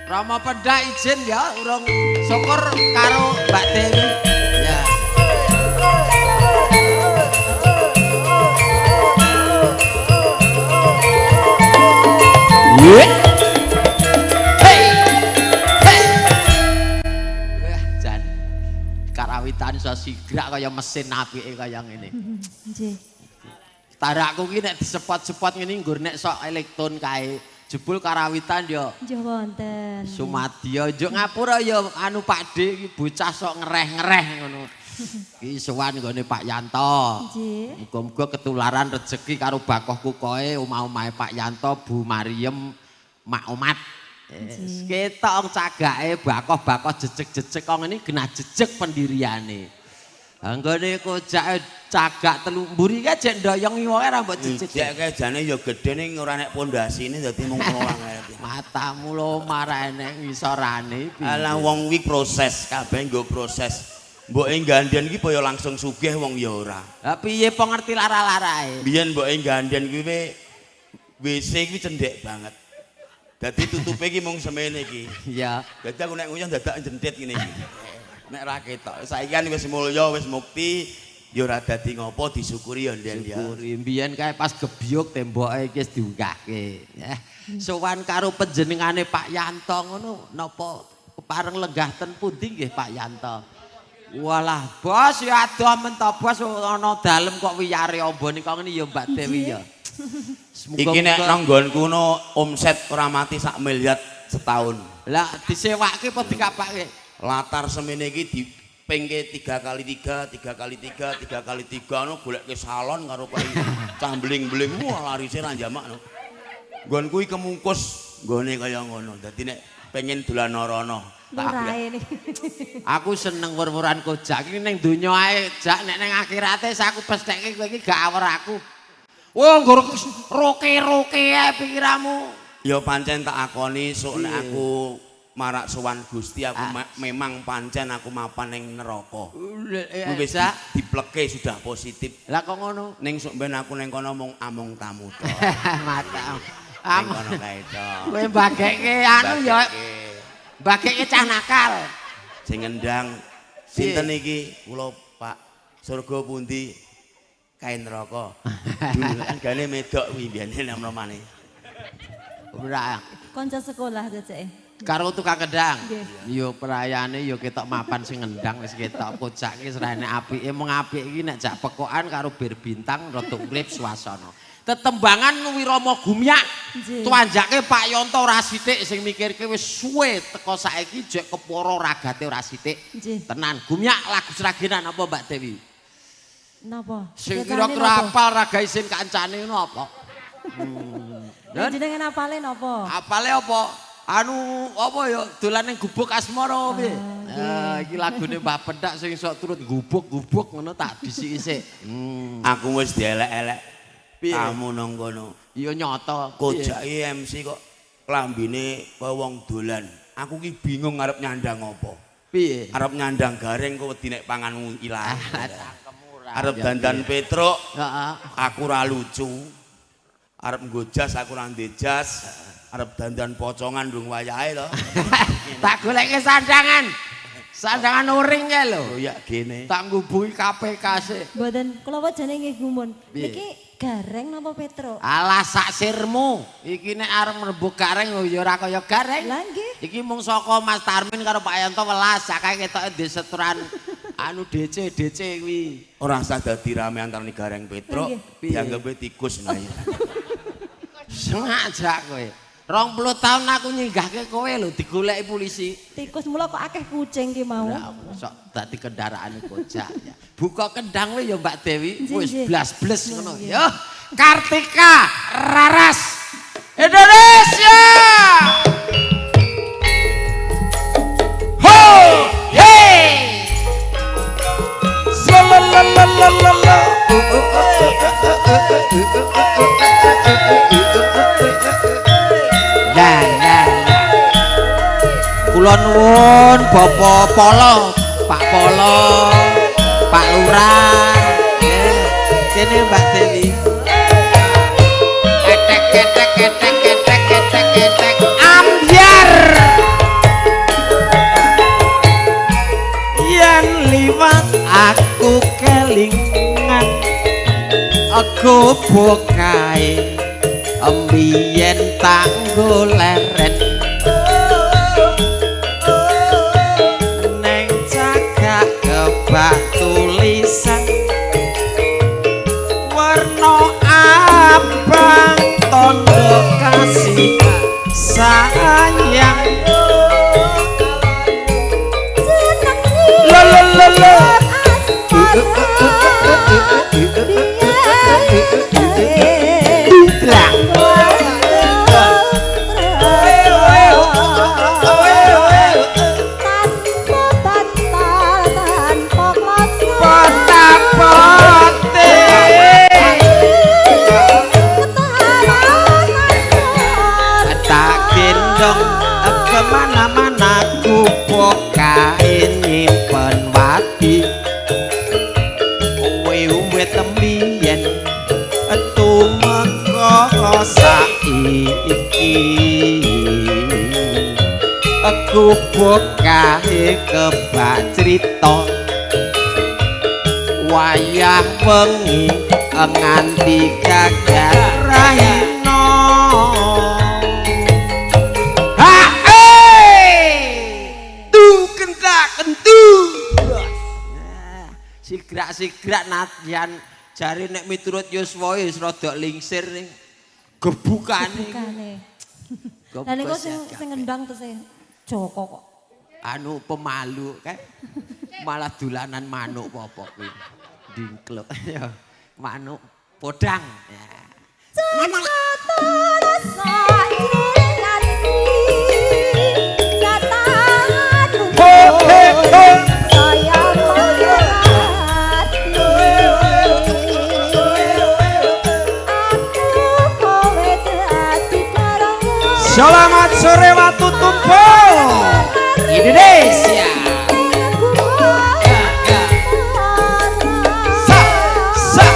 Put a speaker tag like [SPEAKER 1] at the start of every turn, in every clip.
[SPEAKER 1] Rama Pendak izin ya, urung syukur karo Mbak Dewi. Ya. Ye. Hey. Hey. Wah, jan. Karawitan iso sigrak kaya mesin apike kaya ngene.
[SPEAKER 2] Nggih.
[SPEAKER 1] Tarakku ki nek disepot-sepot ngene nggur nek sok elektron kae. Jebul karawitan ya
[SPEAKER 2] Nggih wonten.
[SPEAKER 1] Sumadya njuk ngapura ya anu Pak D iki bocah sok ngereh-ngereh ngono. Iki sowan nggone Pak Yanto.
[SPEAKER 2] Nggih.
[SPEAKER 1] Muga-muga ketularan rejeki karo bakohku koe omah-omahe Pak Yanto, Bu Mariem, Mak Omat. Ketok cagake bakoh-bakoh jejeg-jejeg kok ngene genah jejeg pendiriane. Anggone kojake cagak telu mburi kae jek ndoyong wonge ra mbok jejeg.
[SPEAKER 3] Jek kae jane ya gedhe ning ora nek pondasine dadi mung ngono ae.
[SPEAKER 1] Matamu lho marah enek ngisorane piye.
[SPEAKER 3] Alah wong kuwi proses, kabeh nggo proses. Mboke gandhen iki apa ya langsung sugih wong ya ora.
[SPEAKER 1] Lah piye po ngerti lara-larae?
[SPEAKER 3] Biyen mboke gandhen kuwi WC kuwi cendhek banget. Dadi tutupe iki mung semene iki.
[SPEAKER 1] Iya.
[SPEAKER 3] Dadi aku nek nguyuh dadak jentit ngene iki. Nek ra ketok. Saiki kan wis mulya, wis mukti, ya ora dadi ngopo, disyukuri ya Nden ya.
[SPEAKER 1] Syukuri mbiyen kae pas gebyuk temboke iki wis diunggahke. Ya. Sowan karo panjenengane Pak Yanto ngono napa kepareng lenggah ten pundi nggih Pak Yanto? Walah, bos ya adoh men to bos ana dalem kok wiyare ambane kok ngene ya Mbak Dewi ya.
[SPEAKER 3] Iki nek nang nggonku no omset ora mati sak miliar setahun.
[SPEAKER 1] Lah disewake apa dikapake?
[SPEAKER 3] Latar semene iki dipengke 3x3, 3x3, 3x3 no golekke salon karo kae cah bling-bling wah larise ra jamak no. Nggonku iki kemungkus nggone kaya ngono. Dadi nek pengen dolan rono.
[SPEAKER 2] Lurahe niki.
[SPEAKER 1] Aku seneng wur-wuran kojak iki ning donya ae jak nek ning akhirate aku pestheke kowe iki gak awor aku. Wah, nggur roke-roke ae pikiramu.
[SPEAKER 3] Ya pancen tak akoni sok nek aku marak sowan Gusti aku memang pancen aku mapan ning neraka. Wis dipleke sudah positif.
[SPEAKER 1] Lah kok ngono?
[SPEAKER 3] Ning sok ben aku ning kono mung amung tamu tok.
[SPEAKER 1] Mata.
[SPEAKER 3] Ning kono kae tok.
[SPEAKER 1] Kowe mbageke anu ya. Mbageke cah nakal.
[SPEAKER 3] Sing ngendang sinten iki? Kula Pak. Surga pundi? Kae neraka. Dulu gane medok kuwi biyene nom-nomane.
[SPEAKER 1] Ora.
[SPEAKER 2] Kanca sekolah jejeke.
[SPEAKER 1] Karo tukang kendang. Yo perayane yo ketok mapan sing ngendang wis ketok kojak iki ora enek apike mung apik iki nek jak pekokan karo bir bintang rada urip suasana. Tetembangan Wirama Gumyak. Tuanjake Pak Yanto ora sithik sing mikirke wis suwe teko saiki jek kepara ragate ora sithik. Tenan Gumyak lagu Sragenan apa Mbak Dewi?
[SPEAKER 2] Napa?
[SPEAKER 1] Sing kira-kira apal raga isin kancane ngono apa?
[SPEAKER 2] Jenengan apale napa?
[SPEAKER 1] Apale apa? Anu apa ya dolan ning gubuk asmara piye? Iki lagune Mbah Pendak sing sok turut gubuk-gubuk ngono tak disik-isik.
[SPEAKER 3] Aku wis dielek-elek. Tamu nang kono.
[SPEAKER 1] Iya nyata.
[SPEAKER 3] Kojake MC kok klambine kaya wong dolan. Aku ki bingung arep nyandang apa.
[SPEAKER 1] Piye?
[SPEAKER 3] Arep nyandang gareng kok wedi nek panganmu ilang. Arep dandan Petruk, aku ora lucu. Arep nggo jas aku ora ndek jas. Arep dandan pocongan ndung wayahe to.
[SPEAKER 1] Tak goleke sandangan. Sandangan uring kae lho.
[SPEAKER 3] Oh ya gene.
[SPEAKER 1] Tak ngubungi KPK sik.
[SPEAKER 2] Mboten, kula wajane nggih gumun. Niki gareng napa Petruk?
[SPEAKER 1] Alah sak sirmu. Iki nek arep mlebu gareng ya ora kaya gareng.
[SPEAKER 2] Lah nggih.
[SPEAKER 1] Iki mung saka Mas Tarmin karo Pak Yanto welas sakae ketoke ndek seturan anu DC DC kuwi.
[SPEAKER 3] Ora usah dadi rame antarane gareng Petruk, dianggepe tikus nae.
[SPEAKER 1] Sengaja kowe. 20 tahun aku nyinggahke kowe lho digoleki polisi.
[SPEAKER 2] Tikus mula kok akeh kucing ki mau.
[SPEAKER 1] Lah sok dadi kendaraan kojak ya. Buka kendang kowe ya Mbak Dewi, wis blas-bles ngono. Ya Kartika Raras Indonesia. Ho hey. Slalalalalala. Lah lah lah. Kula nuwun Bapak Polo, Pak Polo, Pak Lurah. Kene Mbak Dewi. Ketek ketek ketek ketek ketek ketek ambyar. Gubuk kae mbiyen tanggo leren neng cagak kebak tulisan warna abang tondo kasih sayang. Lo lo lo lo kemana-mana gubuk kae nyimpen wadi wiwit mbiyen tumeka saiki gubuk kae kebak crita wayah wengi nganti gagal rahina. Sigrak-sigrak nadyan jare nek miturut yuswa wis rada lingsir ning gebukane.
[SPEAKER 2] Lah niku sing ngendang tesih Joko kok.
[SPEAKER 1] Anu pemalu kae malah dolanan manuk apa kuwi. Dingkluk ya. Manuk podang.
[SPEAKER 4] Selamat sore Watu Tumpul
[SPEAKER 1] Indonesia.
[SPEAKER 4] Sa sa.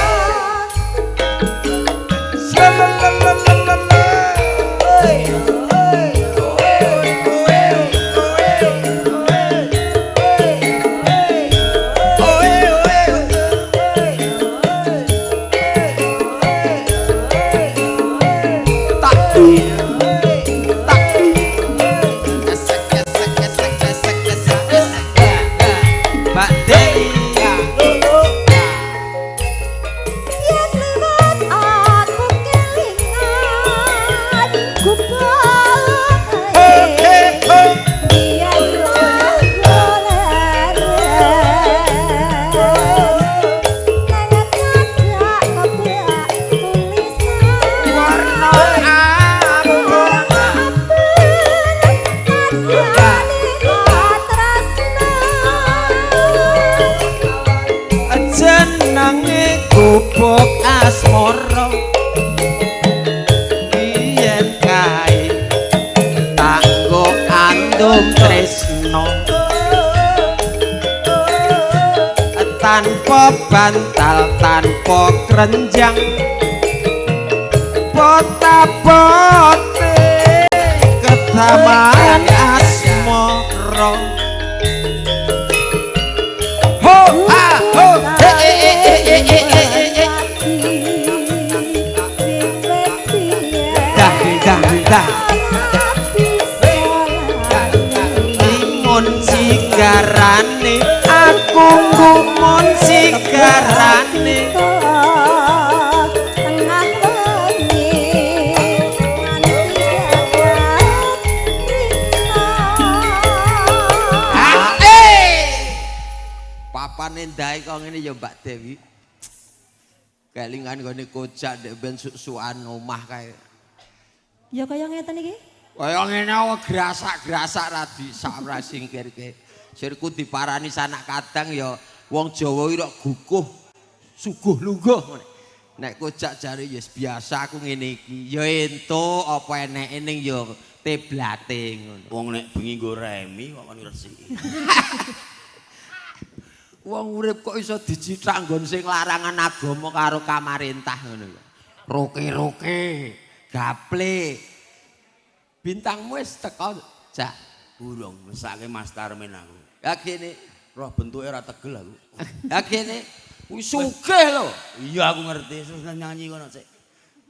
[SPEAKER 1] Asmara biyen kae tanggo andum tresno tanpa bantal tanpa krenjang pota-pote ketaman asmara. Ho ha ho he e e e e e e. Limun sigarane aku gumun sigarane
[SPEAKER 2] tengah wengi nganti
[SPEAKER 1] Papane ndae kok ngene ya Mbak Dewi. Kelingan nggone kojak ndek ben suk-sukan omah kae.
[SPEAKER 2] Ya kaya ngeten iki.
[SPEAKER 1] Kaya ngene grasak-grasak ra disak ra singkirke. Sirku diparani sanak kadang ya wong Jawa iki rok guguh suguh lungguh. Nek kojak jare ya biasa aku ngene iki. Ya entuk apa eneke ning ya teblate ngono.
[SPEAKER 3] Wong nek bengi nggo remi kok kon resiki.
[SPEAKER 1] Wong urip kok iso dicithak nggon sing larangan agama karo kamarentah ngono lho. Roke-roke, gaple. Bintangmu wis teko, Jak.
[SPEAKER 3] Burung mesake Mas Tarmin aku.
[SPEAKER 1] Ya kene
[SPEAKER 3] roh bentuke ora tegel aku.
[SPEAKER 1] Ya kene Kuwi sugih lho.
[SPEAKER 3] Iya aku ngerti, terus nyanyi kono sik.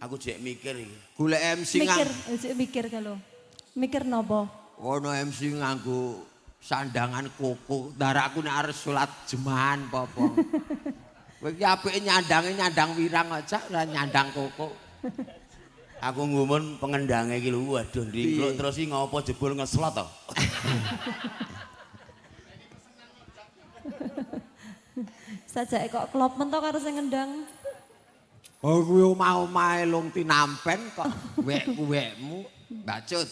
[SPEAKER 3] Aku jek mikir iki.
[SPEAKER 1] Golek MC
[SPEAKER 2] mikir, jek mikir kalau. Mikir napa?
[SPEAKER 1] Ono MC nganggo sandangan koko. Ndarakku nek arep salat jemahan apa-apa. Kowe iki apike nyandange nyandang wirang aja ora nyandang koko.
[SPEAKER 3] Aku ngumun pengendange iki lho, waduh ndingkluk terus iki ngopo jebul ngeslot to.
[SPEAKER 2] Sajake kok klop mentok karo sing ngendang.
[SPEAKER 1] Oh kuwi omah-omahe lung tinampen kok wek-wekmu bacut.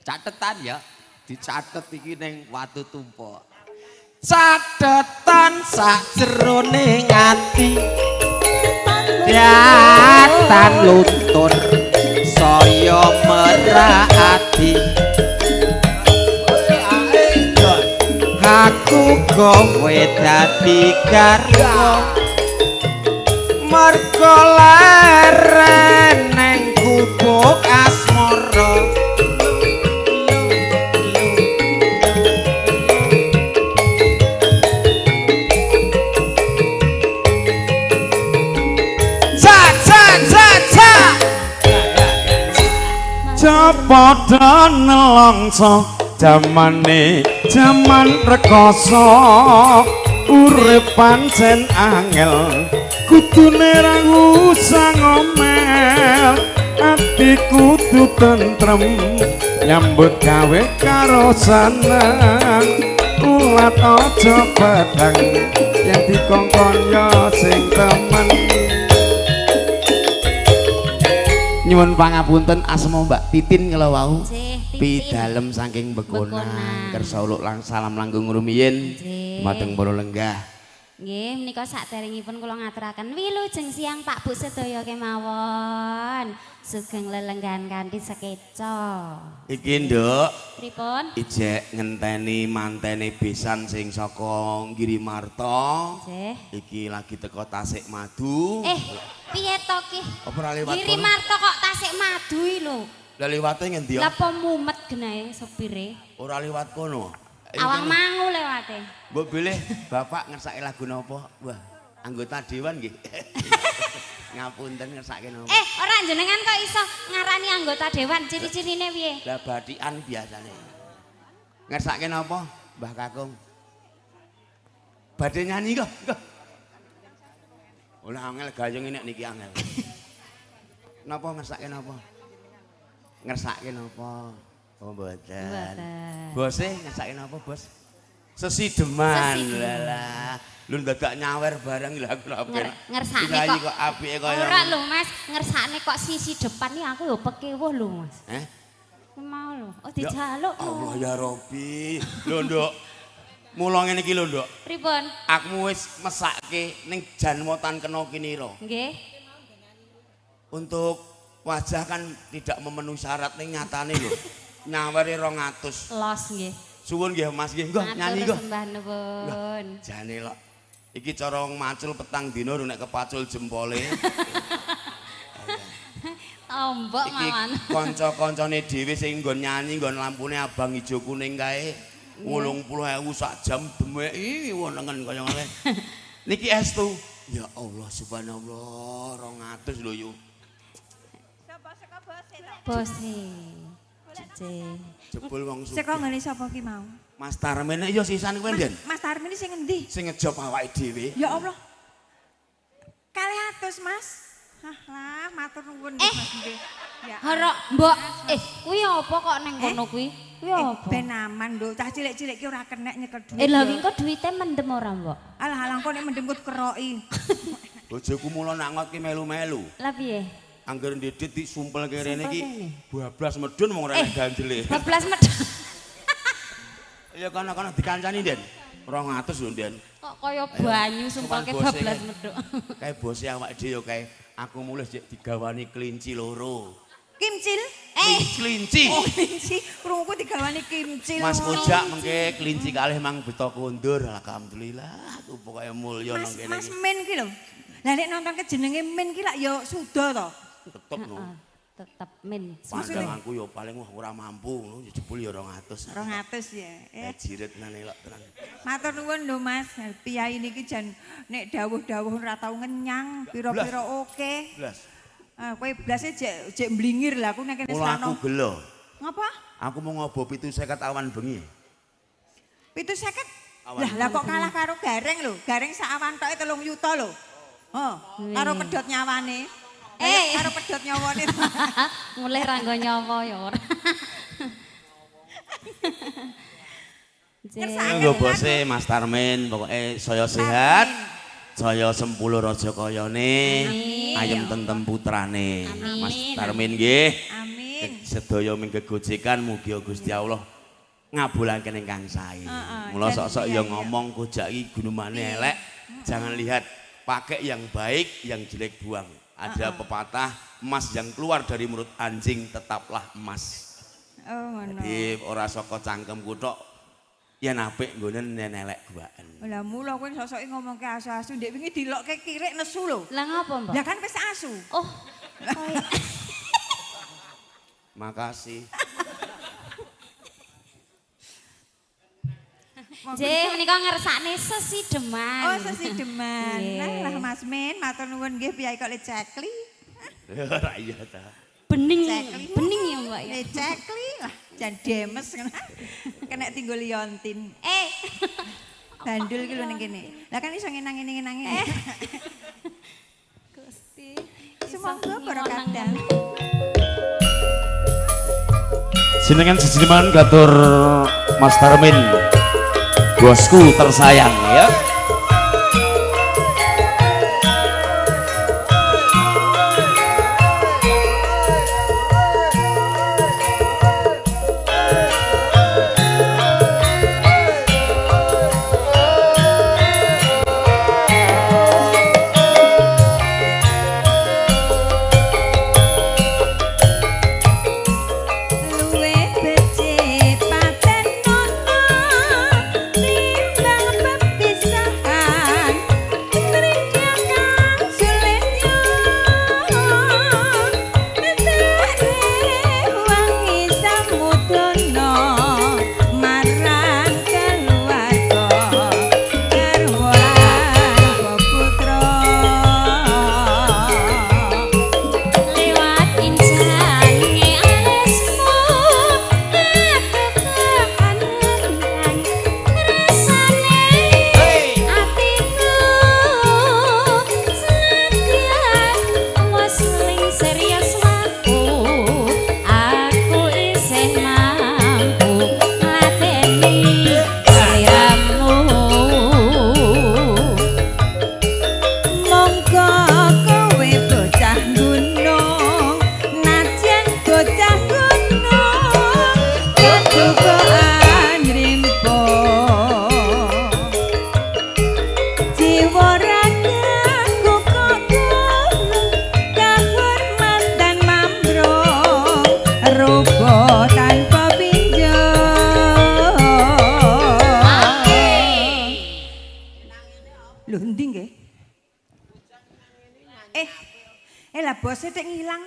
[SPEAKER 1] Catetan ya, dicatet iki ning Watu Tumpuk. Catetan sakjerone ati. Datan luntur saya merati. Aku kowe dadi garwa mergo leren neng gubuk asmara.
[SPEAKER 4] Ca ca ca ca. Padha nelongso jamane jaman rekoso urip pancen angel kudune ra usah ngomel ati kudu tentrem nyambut gawe karo seneng ulat aja peteng yen dikongkon ya sing temen.
[SPEAKER 3] Nyuwun pangapunten asma Mbak Titin kala wau. Pidalem saking Bekonan kersa uluk lang salam langkung rumiyin dumateng para lenggah.
[SPEAKER 5] Nggih, menika saderengipun kula ngaturaken wilujeng siang Pak Bu sedaya kemawon. Sugeng lelenggahan kanthi sekeca.
[SPEAKER 3] Iki Nduk.
[SPEAKER 5] Pripun?
[SPEAKER 3] Ijek ngenteni mantene besan sing saka Girimarta.
[SPEAKER 5] Nggih.
[SPEAKER 3] Iki lagi teko Tasik Madu.
[SPEAKER 5] Piye to ki?
[SPEAKER 3] Apa ora liwat?
[SPEAKER 5] Girimarta kok Tasik Madu iki lho.
[SPEAKER 3] Lah liwate ngendi?
[SPEAKER 5] Lah apa mumet genahe sopire?
[SPEAKER 3] Ora liwat kono.
[SPEAKER 5] Awang mangu lewate.
[SPEAKER 3] Mbok bilih bapak ngersake lagu napa? Wah, anggota dewan nggih. Ngapunten ngersake napa?
[SPEAKER 5] Ora jenengan kok iso ngarani anggota dewan, ciri-cirine piye?
[SPEAKER 3] Lah bathikan biasane. Ngersake napa, Mbah Kakung? Badhe nyanyi kok. Olah angel gayeng nek niki angel. Napa ngersake napa? Ngersake napa? Oh mboten. Bose ngersake napa, Bos? Sesideman. Lah. Lho dadak nyawer bareng lha aku lha.
[SPEAKER 5] Ngersakne
[SPEAKER 3] kok apike kaya.
[SPEAKER 5] Ora lho, Mas, ngersakne kok sisi depan iki aku yo pekewuh lho, Mas.
[SPEAKER 3] Heh?
[SPEAKER 5] Mau lho. Oh dijaluk.
[SPEAKER 3] Allah ya Robi. Lho, Nduk. Mula ngene iki lho, Nduk.
[SPEAKER 5] Pripun?
[SPEAKER 3] Aku wis mesake ning janwotan kena kinira.
[SPEAKER 5] Nggih.
[SPEAKER 3] Untuk wajah kan tidak memenuhi syarat ning nyatane lho. Nyawere 200.
[SPEAKER 5] Los nggih.
[SPEAKER 3] Suwun nggih Mas nggih. Nggo nyanyi nggo.
[SPEAKER 5] Sembah nuwun.
[SPEAKER 3] Jane lho. Iki cara wong macul petang dina nek kepacul jempole.
[SPEAKER 5] Tombok mawan.
[SPEAKER 3] Iki kanca-kancane dhewe sing nggon nyanyi nggon lampune abang ijo kuning kae. 80.000 sak jam demeki wonengen kaya ngene. Niki estu. Ya Allah subhanallah 200 lho yu.
[SPEAKER 6] Sapa saka bose to?
[SPEAKER 5] Bose.
[SPEAKER 3] Jebul wong sugih.
[SPEAKER 6] Saka ngene sapa ki mau?
[SPEAKER 3] Mas Tarmin ya sisan kowe, Den.
[SPEAKER 6] Mas Tarmin sing ngendi?
[SPEAKER 3] Sing ngejob awake dhewe.
[SPEAKER 6] Ya Allah. 200, Mas. Hah lah, matur nuwun nggih Mas nggih. Ya.
[SPEAKER 5] Horok, Mbok. Kuwi apa kok neng kono kuwi? Kuwi apa?
[SPEAKER 6] Ben aman, Nduk. Cah cilik-cilik ki ora kenek nyekel dhuwit.
[SPEAKER 5] Lha wingi kok duwite mendem ora, Mbok?
[SPEAKER 6] Alah, alah kok nek mendem kok keroki.
[SPEAKER 3] Bojoku mula nak ngot ki melu-melu.
[SPEAKER 5] Lah piye?
[SPEAKER 3] Angger ndedit disumpel kerene iki bablas medun wong ora enek ganjele.
[SPEAKER 5] Bablas medun.
[SPEAKER 3] Ya kono-kono dikancani, Den. 200 lho, Den.
[SPEAKER 5] Kok kaya banyu sumpelke bablas medun.
[SPEAKER 3] Kae bose awake dhewe ya kae. Aku mulih jek digawani kelinci loro.
[SPEAKER 6] Kimcil?
[SPEAKER 3] Kelinci.
[SPEAKER 6] Oh, kelinci. Krunguku digawani kimcil.
[SPEAKER 3] Mas Kojak mengke kelinci kalih mang beto kondur. Alhamdulillah, aku pokoke mulya nang kene.
[SPEAKER 6] Mas Min ki lho. Lah nek nonton kejenenge Min ki lak ya suda to.
[SPEAKER 3] Tetep no.
[SPEAKER 5] Tetep min.
[SPEAKER 3] Pandanganku ya paling wah ora mampu ngono jebul ya 200.
[SPEAKER 6] 200 ya.
[SPEAKER 3] Jiret nang elok tenan.
[SPEAKER 6] Matur nuwun lho Mas. Piyai niki jan nek dawuh-dawuh ora tau ngenyang, pira-pira oke.
[SPEAKER 3] Blas.
[SPEAKER 6] Ah kowe blase jek jek mlingir lah aku nek kene
[SPEAKER 3] Mula aku gelo.
[SPEAKER 6] Ngapa?
[SPEAKER 3] Aku mau ngobo 7.50 awan bengi.
[SPEAKER 6] 7.50? Lah lah kok kalah karo Gareng lho. Gareng sak awan toke 3 yuta lho. Oh, karo pedhot nyawane. Karo pedhot nyawane.
[SPEAKER 5] Mulih ra nggo nyawa ya ora.
[SPEAKER 3] Nggo bose Mas Tarmin, pokoke saya sehat, saya sempulur raja kayane, ayem tentem putrane. Mas Tarmin nggih.
[SPEAKER 6] Amin.
[SPEAKER 3] Sedaya ming gegojekan mugi Gusti Allah ngabulaken ingkang sae. Mula sok-sok ya ngomong kojak iki gunumane elek, jangan lihat, pakai yang baik, yang jelek buang. Ada pepatah, emas yang keluar dari mulut anjing tetaplah emas.
[SPEAKER 6] Oh, ngono.
[SPEAKER 3] Jadi ora saka cangkemku tok yen apik nggonen yen elek guwaken.
[SPEAKER 6] Lah mula kowe sosoke ngomongke asu-asu ndek wingi dilokke kirik nesu lho.
[SPEAKER 5] Lah ngopo, Mbak?
[SPEAKER 6] Lah kan wis asu.
[SPEAKER 5] Oh.
[SPEAKER 3] Makasih.
[SPEAKER 5] Nggih, menika ngersakne sesideman.
[SPEAKER 6] Oh, sesideman. Lah lah Mas Min, matur nuwun nggih piyai kok le cekli.
[SPEAKER 3] Ora iya ta.
[SPEAKER 5] Bening. Bening ya, Mbak ya.
[SPEAKER 6] Le cekli lah, jan demes kena tinggo liontin. Bandul iki lho ning kene. Lah kan iso ngenang-ngenang.
[SPEAKER 5] Gusti.
[SPEAKER 6] Sumangga para kadang.
[SPEAKER 4] Jenengan sesideman katur Mas Tarmin. Bosku tersayang ya.
[SPEAKER 6] Lah bose tek ngilang.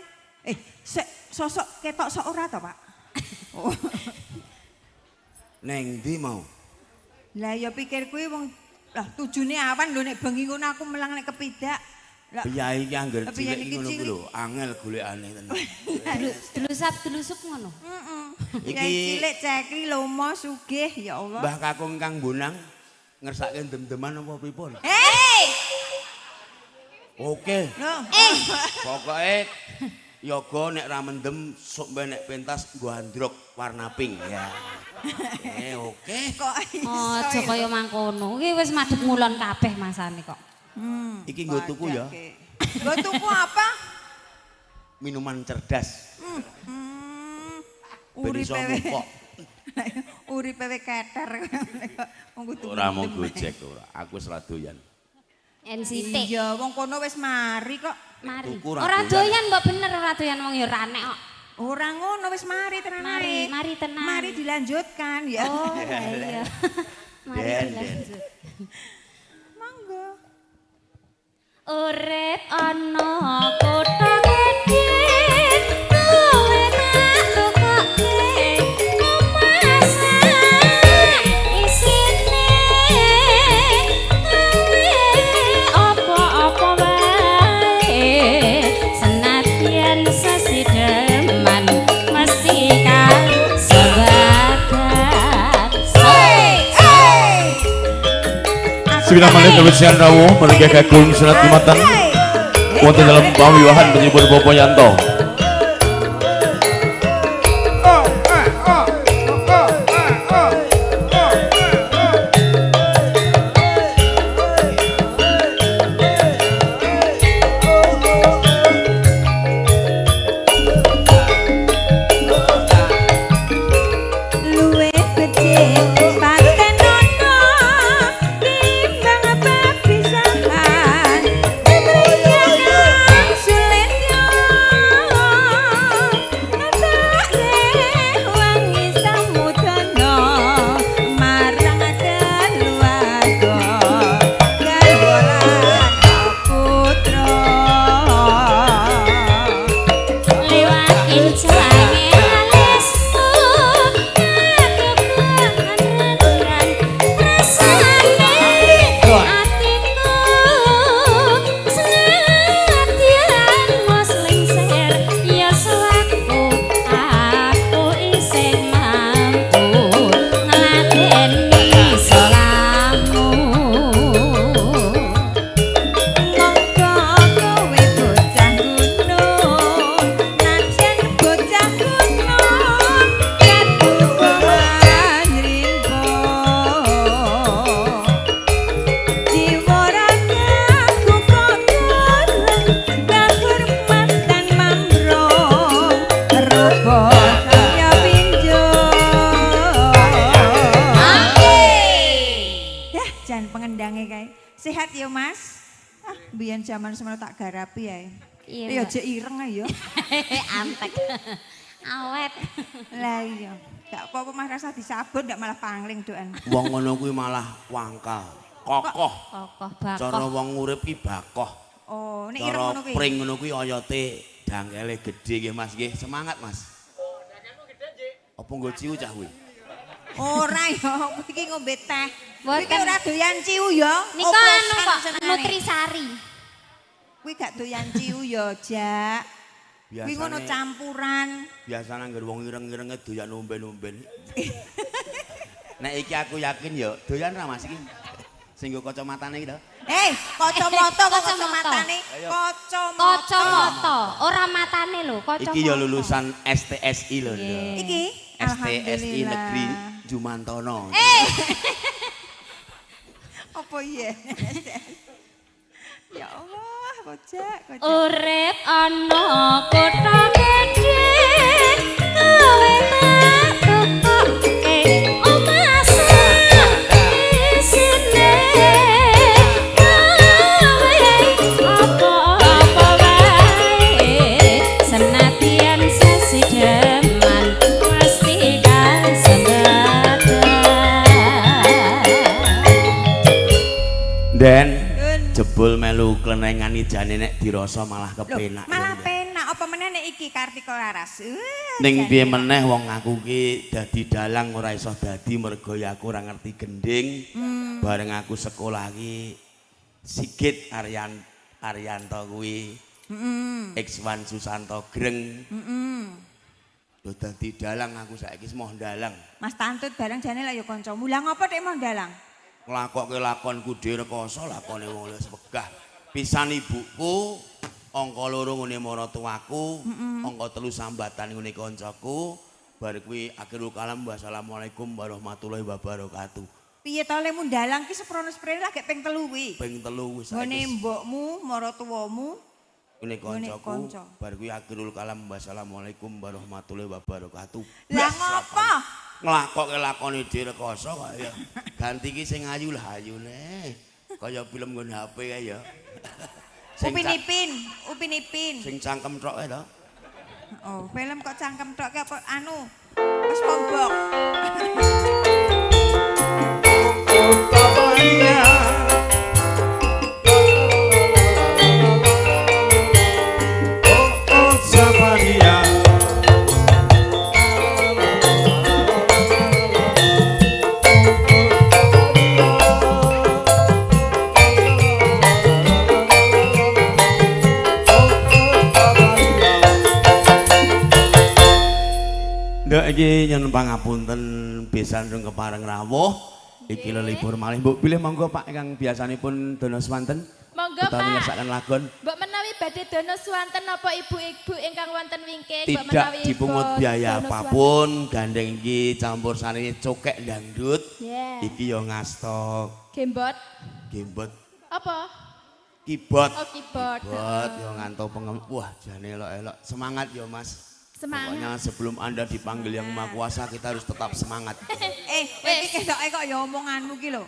[SPEAKER 6] Sosok ketok sok ora to, Pak? Oh.
[SPEAKER 3] Neng ndi mau?
[SPEAKER 6] Lah ya pikir kuwi wong lah tujune awan lho nek bengi ngono aku melang nek kepidak. Lah
[SPEAKER 3] piyai iki angger cilik ngono kuwi lho, angel golekane tenan.
[SPEAKER 5] Delusap-delusup ngono.
[SPEAKER 6] Heeh. Iki cilik cekli lomo sugih ya Allah.
[SPEAKER 3] Mbah kakung kang Bonang ngersake dem-deman apa pripun?
[SPEAKER 6] Hei.
[SPEAKER 3] Oke. Pokoke yoga nek ra mendem sok nek pentas nggo androk warna pink ya. Oke.
[SPEAKER 6] Kok iso.
[SPEAKER 5] Aja kaya mangkono. Iki wis madhep ngulon kabeh masane kok.
[SPEAKER 3] Iki nggo tuku ya.
[SPEAKER 6] Nggo tuku apa?
[SPEAKER 3] Minuman cerdas.
[SPEAKER 6] Uripe uripe keter.
[SPEAKER 3] Ora mau gojek ora. Aku wis ra doyan.
[SPEAKER 5] NCT.
[SPEAKER 6] Iya, wong kono wis mari kok.
[SPEAKER 5] Mari. Ora doyan mbok bener ora doyan wong ya ora nek kok.
[SPEAKER 6] Ora ngono wis mari tenan.
[SPEAKER 5] Mari, mari tenan.
[SPEAKER 6] Mari dilanjutkan ya.
[SPEAKER 5] Oh, iya. Mari dilanjut.
[SPEAKER 6] Monggo.
[SPEAKER 5] Urip ana kutha gedhe.
[SPEAKER 4] Sepindah malih kawesian rawuh menika kakung serat dumateng wonten dalem pawiwahan panjenengan Bapak Yanto.
[SPEAKER 6] Sehat ya Mas? Ah, biyen jaman semono tak garapi ya. Iya, jek ireng ya.
[SPEAKER 5] Antek. Awet.
[SPEAKER 6] Lah iya. Gak apa-apa Mas rasa disabun ndak malah pangling doan.
[SPEAKER 3] Wong ngono kuwi malah wangkal. Kokoh.
[SPEAKER 5] Kokoh bakoh.
[SPEAKER 3] Cara wong urip ki bakoh.
[SPEAKER 6] Oh, nek ireng ngono kuwi.
[SPEAKER 3] Pring ngono kuwi oyote dangkele gedhe nggih Mas nggih. Semangat Mas.
[SPEAKER 7] Oh, dangkelmu gedhe, Nggih.
[SPEAKER 3] Apa nggo ciu cah kuwi?
[SPEAKER 6] Ora ya, kuwi iki ngombe teh. Kuwi ora doyan ciu ya.
[SPEAKER 5] Nika anu kok Nutrisari.
[SPEAKER 6] Kuwi gak doyan ciu ya, Jak. Kuwi ngono campuran.
[SPEAKER 3] Biasane anggere wong ireng-irenge doyan omben-omben. Nek iki aku yakin ya, doyan ra Mas iki. Sing nggo kacamatane iki to.
[SPEAKER 6] Eh, kacamata kok kacamatane? Kacamata.
[SPEAKER 5] Kacamata, ora matane lho, kacamata.
[SPEAKER 3] Iki ya lulusan STSI lho.
[SPEAKER 6] Iki
[SPEAKER 3] STSI Negeri Jumantono.
[SPEAKER 5] Eh.
[SPEAKER 6] Apa iya? Ya Allah, kocak, kocak.
[SPEAKER 5] Urip ana kutha gedhe, kowe tak tukoke omah isine. Kowe apa-apa wae, senadyan sesideman mesti kasembatan.
[SPEAKER 3] Den jebul melu klenengan jane nek dirasa malah kepenak.
[SPEAKER 6] Malah penak apa meneh nek iki Kartika Laras.
[SPEAKER 3] Ning piye meneh wong aku ki dadi dalang ora iso dadi mergo ya aku ora ngerti gending. Bareng aku sekolah ki Sigit Aryanto kuwi. X1 Susanto Greng. Lho dadi dalang aku saiki moh dalang.
[SPEAKER 6] Mas Tantut bareng jane lak ya kancamu. Lah ngopo nek moh dalang?
[SPEAKER 3] Nglakokke lakonku dhewe rekoso lakone wong liya wegah. Pisan ibuku, angka loro ngene maratuwaku, angka telu sambatan ngene kancaku, bar kuwi akhirul kalam wassalamualaikum warahmatullahi wabarakatuh.
[SPEAKER 6] Piye to lemu ndalang ki seprono-seprene lagi ping telu kuwi?
[SPEAKER 3] Ping telu wis.
[SPEAKER 6] Ngene mbokmu, maratuwamu,
[SPEAKER 3] ngene kancaku, bar kuwi akhirul kalam wassalamualaikum warahmatullahi wabarakatuh.
[SPEAKER 6] Lah ngopo?
[SPEAKER 3] Nglakokke lakone dhewe rekoso kok ya. Ganti ki sing ayu lah ayune. Kaya film nggon HP kae ya.
[SPEAKER 6] Upin Ipin, Upin Ipin.
[SPEAKER 3] Sing cangkem tok kae to.
[SPEAKER 6] Oh, film kok cangkem tok ki apa anu? SpongeBob.
[SPEAKER 3] Nduk iki nyuwun pangapunten pisan rung kepareng rawuh. Iki lelibur malih. Mbok pilih monggo Pak ingkang biasanipun dono swanten.
[SPEAKER 8] Monggo
[SPEAKER 3] Utawi
[SPEAKER 8] Pak.
[SPEAKER 3] ngersakaken lagon.
[SPEAKER 8] Mbok menawi badhe dono swanten napa ibu-ibu ingkang wonten wingking, mbok
[SPEAKER 3] Tidak
[SPEAKER 8] menawi
[SPEAKER 3] dipungut biaya
[SPEAKER 8] dono
[SPEAKER 3] apapun, gandeng iki campur sari cokek dangdut.
[SPEAKER 8] Yeah.
[SPEAKER 3] Iki yo ngasto
[SPEAKER 8] Gembot.
[SPEAKER 3] gembot
[SPEAKER 8] Apa?
[SPEAKER 3] keyboard.
[SPEAKER 8] Oh, keyboard.
[SPEAKER 3] Keyboard yo nganto pengem. Wah, jane elok-elok. Semangat yo Mas.
[SPEAKER 8] Semangat.
[SPEAKER 3] Pokoknya sebelum Anda dipanggil Yang Maha Kuasa kita harus tetap semangat.
[SPEAKER 6] Kowe iki ketoke kok ya omonganmu ki lho.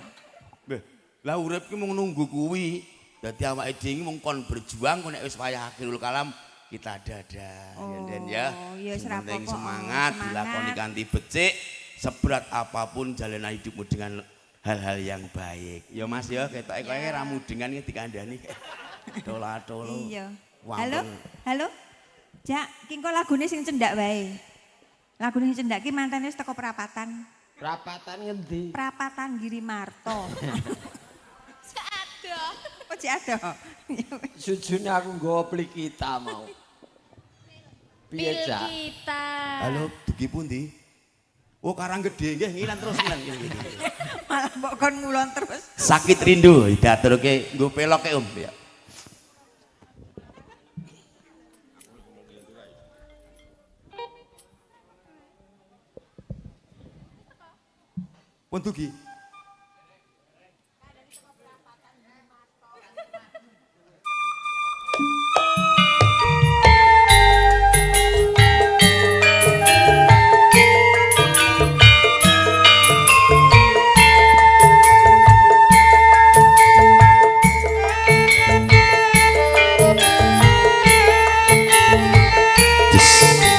[SPEAKER 3] Beh, lah urip ki mung nunggu kuwi. Dadi awake dhewe iki mung kon berjuang kok nek wis wayah akhirul kalam kita dadah ya Den ya.
[SPEAKER 6] Oh, iya,
[SPEAKER 3] Sing penting
[SPEAKER 6] ora apa-apa.
[SPEAKER 3] semangat,
[SPEAKER 6] Semangat.
[SPEAKER 3] dilakoni kanthi becik, seberat apapun jalani hidupmu dengan hal-hal yang baik. Ya Mas ya, ketoke kowe ra mudengan iki dikandani. Tola-tolo.
[SPEAKER 6] Iya. Halo? Halo? Jak, ki engko lagune sing cendak wae. Lagune sing cendak ki mantene wis teko perapatan.
[SPEAKER 1] Perapatan ngendi?
[SPEAKER 6] Perapatan Girimarto.
[SPEAKER 8] Aduh.
[SPEAKER 6] Kok jek adoh?
[SPEAKER 1] Sujune aku nggawa plikita mau. Piye, Cak?
[SPEAKER 8] Kita.
[SPEAKER 3] Halo, dugi pundi? Oh, Karang Gede nggih, ngilan terus ngilan.
[SPEAKER 6] Malah mbok kon ngulon terus.
[SPEAKER 3] Sakit rindu diaturke nggo peloke Om ya. Pun dugi.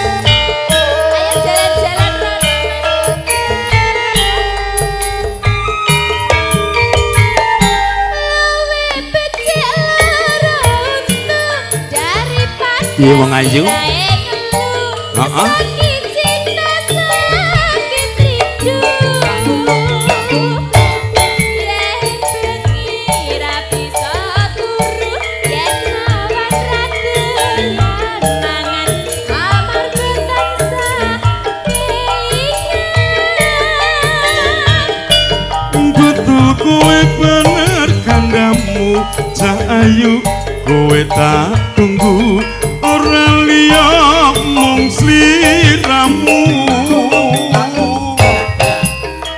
[SPEAKER 8] Ayo jalan-jalan Ron. Luwe becik lara untu daripada
[SPEAKER 3] Piye wong ayu?
[SPEAKER 8] sirahe ngelu.
[SPEAKER 3] Heeh.
[SPEAKER 8] Sakit cinta sakit rindu. Yen bengi ra bisa turu, yen awan ra doyan mangan, amarga tansah kelingan.
[SPEAKER 9] Betul kowe bener kandamu cah ayu kowe tak tunggu ora liya mung sliramu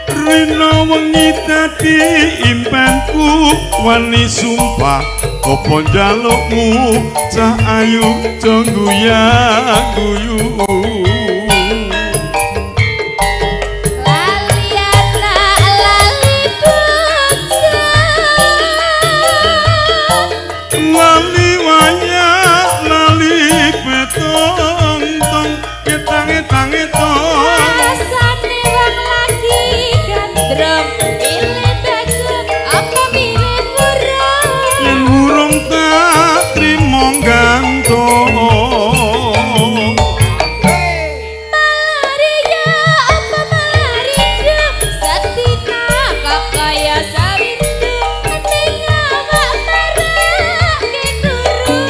[SPEAKER 9] Rina wengi dadi impenku wani sumpah apa njalukmu cah ayu aja guyu
[SPEAKER 8] Lali anak lali bojo,
[SPEAKER 9] lali wayah lali petong tong ketang etang
[SPEAKER 8] rasane wong lagi gandrung, pilih baju apa pilih burung.
[SPEAKER 9] Yen urung tak trimo gantung
[SPEAKER 8] Malaria apa malaria, setina kok kaya sawindu, ning awak marake guru.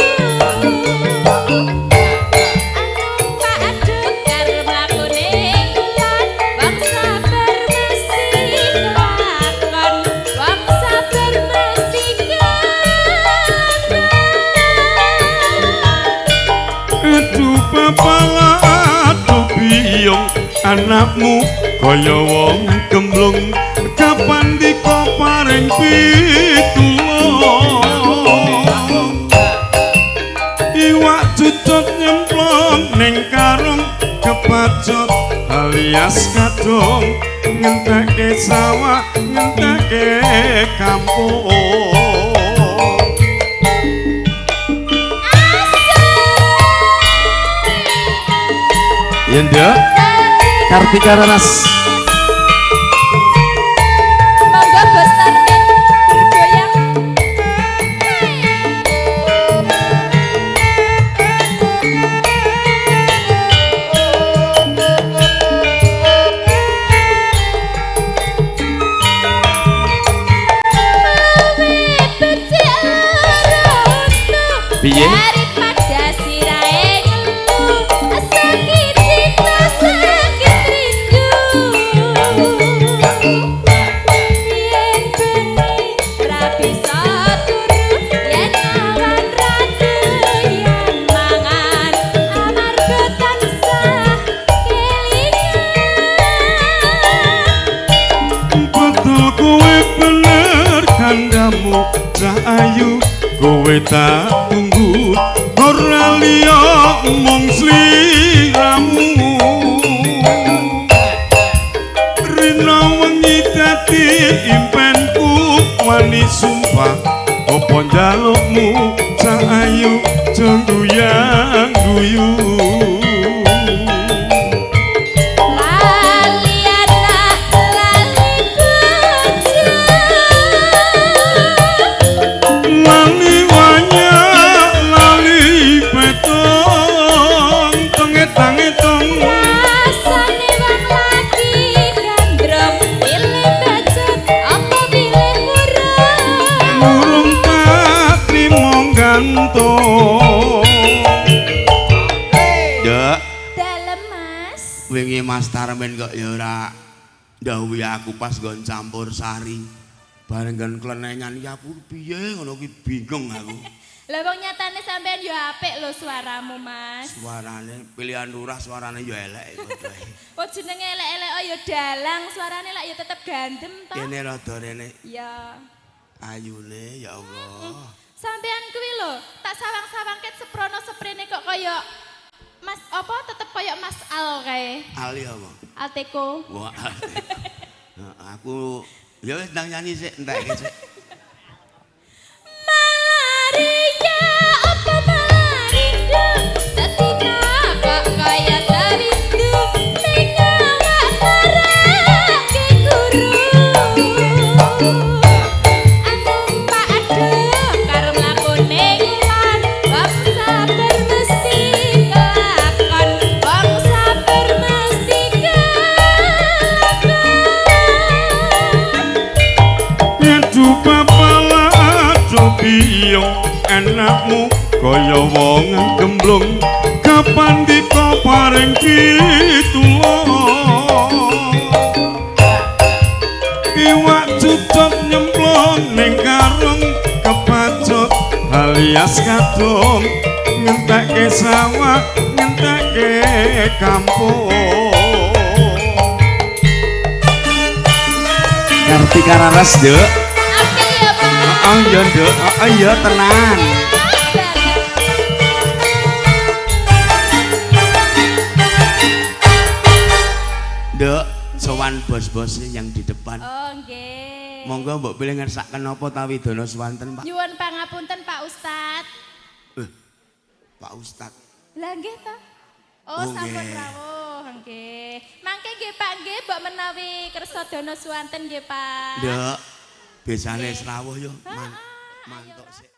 [SPEAKER 8] Anumpak dokar mlaku ning kulon, wong sabar mesti kelakon, wong sabar mesti kelakon.
[SPEAKER 9] Aduh bapala aduh biyong anakmu kaya wong gemblung kapan dika paring pitulung iwak cucut nyemplung ning karung kepacut alias kadung ngentekke sawah ngentekke kampung.
[SPEAKER 4] Ya Nduk. Kartika Raras.
[SPEAKER 8] Monggo Bos Tarmin bergoyang. Luwe becik lara untu,
[SPEAKER 4] Piye?
[SPEAKER 8] daripada sirahe ngelu, sakit cinta sakit rindu.
[SPEAKER 9] ayu kowe tak tunggu ora liya mung sliramu. Rina wengi dadi impenku wani sumpah apa njalukmu cah ayu jeng guyu.
[SPEAKER 8] Lali anak lali bojo
[SPEAKER 9] lali wanya lali petong tengetang-etong
[SPEAKER 8] rasane wong lagi gandrung pilih bacut apa pilih murung
[SPEAKER 9] murung tak trimo gantung.
[SPEAKER 3] Nduk,
[SPEAKER 8] dalem Mas.
[SPEAKER 3] Wingi Mas Tarmin kok ya ora ndhawuhi aku pas nggon campur sari. Bareng nggon klenengan iki aku piye ngono ki bingung aku.
[SPEAKER 8] Lah wong nyatane sampean yo apik lho suaramu Mas.
[SPEAKER 3] Suarane pilihan lurah suarane ya elek padha.
[SPEAKER 8] Oh jenenge elek-elek oh yo dalang suarane lak yo tetep gandem to.
[SPEAKER 3] Kene rada rene
[SPEAKER 8] Ya.
[SPEAKER 3] ayune ya Allah.
[SPEAKER 8] Sampean kuwi lho, tak sawang-sawang ket seprono seprene kok kaya Mas apa tetep kaya Mas Al kae.
[SPEAKER 3] Ali apa?
[SPEAKER 8] Alteko.
[SPEAKER 3] Wah. Aku ya wis ndang nyanyi sik entekke sik.
[SPEAKER 8] Malaria apa malarindo setina kok kaya sawindu ning awak marake guru. Anumpak aduh karo mlakune ngulon wong sabar mesti kelakon wong sabar mesti kelakon.
[SPEAKER 9] Nyedu papala aja enakmu kaya wong gemblung kapan dika paring pitulung. Iwak cucuk nyemplung ning karung kepacut alias kadung ngentekke sawah ngentekke kampung.
[SPEAKER 1] Kartika Raras, Nduk.
[SPEAKER 8] Apik ya Pak.
[SPEAKER 1] Heeh, ya, Nduk. Heeh, ya tenan.
[SPEAKER 3] Nduk, sowan bos-bosnya yang di depan.
[SPEAKER 8] Oh nggih.
[SPEAKER 3] Monggo mbok pilih ngersaken napa ta widana swanten, Pak?
[SPEAKER 8] Nyuwun pangapunten Pak Ustad.
[SPEAKER 3] Pak Ustad.
[SPEAKER 8] Lah nggih ta? Oh,
[SPEAKER 3] Oh,
[SPEAKER 8] sampun
[SPEAKER 3] nggih.
[SPEAKER 8] rawuh nggih. Mangke nggih Pak nggih mbok menawi kersa dana swanten nggih Pak.
[SPEAKER 3] Nduk, besane srawuh yo mantuk sik.